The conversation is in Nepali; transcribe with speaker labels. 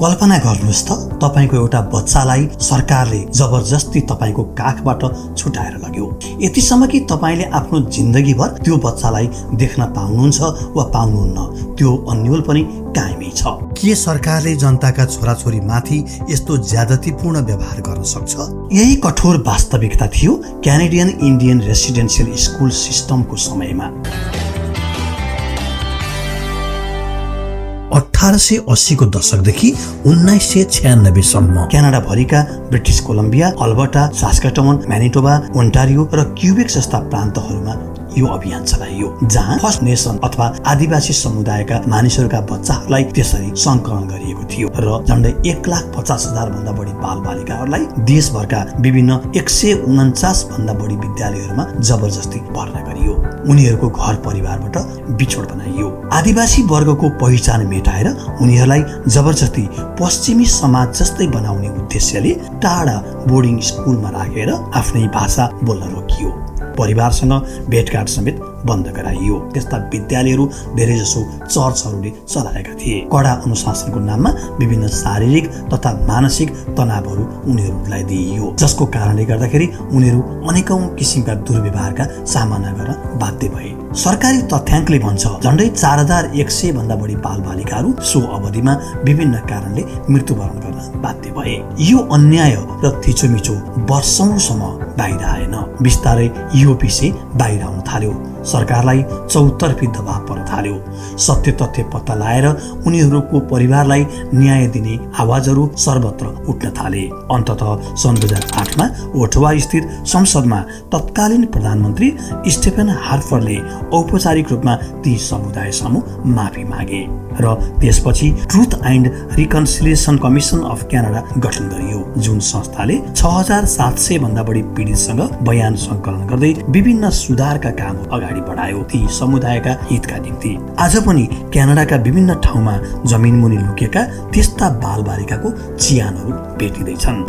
Speaker 1: कल्पना गर्नुहोस् त, तपाईको एउटा बच्चालाई सरकारले जबरजस्ती तपाईको काखबाट छुटाएर लग्यो। यतिसम्म कि तपाईले आफ्नो जिन्दगीभर त्यो बच्चालाई देख्न पाउनुहुन्छ वा पाउनुहुन्न, त्यो अन्यल पनि कायमै छ। के सरकारले जनताका छोराछोरी माथि यस्तो ज्यादतीपूर्ण व्यवहार गर्न सक्छ? यही कठोर वास्तविकता थियो क्यानेडियन इन्डियन रेसिडेन्सियल स्कुल सिस्टमको समयमा। 1880 को दशकदेखि 1996 सम्म क्यानाडा भरिका British Columbia, Alberta, Saskatoon, Manitoba, Ontario र क्युबेक जस्ता प्रान्तहरूमा यो अभियान चलाइयो, जहाँ फर्स्ट नेसन अथवा आदिवासी समुदायका मानिसहरूका बच्चाहरूलाई त्यसरी संकलन गरिएको थियो र झन्डै 1,50,000 भन्दा बढी बालबालिकाहरूलाई देशभरका विभिन्न 149 भन्दा बढी विद्यालयहरूमा जबरजस्ती भर्ना गरियो। उनीहरूको घर परिवारबाट बिछोड बनाइयो। आदिवासी वर्गको पहिचान मेटाएर उनीहरूलाई जबरजस्ती पश्चिमी समाज जस्तै बनाउने उद्देश्यले टाढा बोर्डिङ स्कुलमा राखेर आफ्नै भाषा बोल्न रोकियो। परिवारसँग भेटघाट समेत बन्द गराइयो। त्यस्ता विद्यालयहरू धेरैजसो चर्चहरूले चलाएका थिए। कडा अनुशासनको नाममा विभिन्न शारीरिक तथा मानसिक तनावहरू उनीहरूलाई दिइयो, जसको कारणले गर्दाखेरि उनीहरू अनेकौं किसिमका दुर्व्यवहारका सामना गर्न बाध्य भए। सरकारी तथ्याङ्कले भन्छ झन्डै 4100 भन्दा बढी बालबालिकाहरू सो अवधिमा विभिन्न कारणले मृत्युवरण गर्न बाध्य भए। यो अन्याय र थिचोमिचो वर्षौंसम्म बाहिर आएन। बिस्तारै यो विषय बाहिर आउन थाल्यो। सरकारलाई चौतर्फी दबाव पर्न थाल्यो। सत्य तथ्य पत्ता लगाएर उनीहरूको परिवारलाई न्याय दिने आवाजहरू सर्वत्र उठ्न थाले। अन्ततः सन् 2008 मा ओटावा स्थित संसदमा तत्कालीन प्रधानमन्त्री स्टेफन हार्परले औपचारिक रूपमा ती समुदाय समूह माफी मागे र त्यसपछि truth and reconciliation commission of Canada गठन गरियो, जुन संस्थाले 6700 भन्दा बढी पीडितसँग बयान संकलन गर्दै विभिन्न सुधारका काम अगाडि बढायो ती समुदायका हितका निम्ति। आज पनि क्यानाडाका विभिन्न ठाउँमा जमिन मुनि लुकेका त्यस्ता बालबालिकाको चिहानहरू भेटिँदैछन्।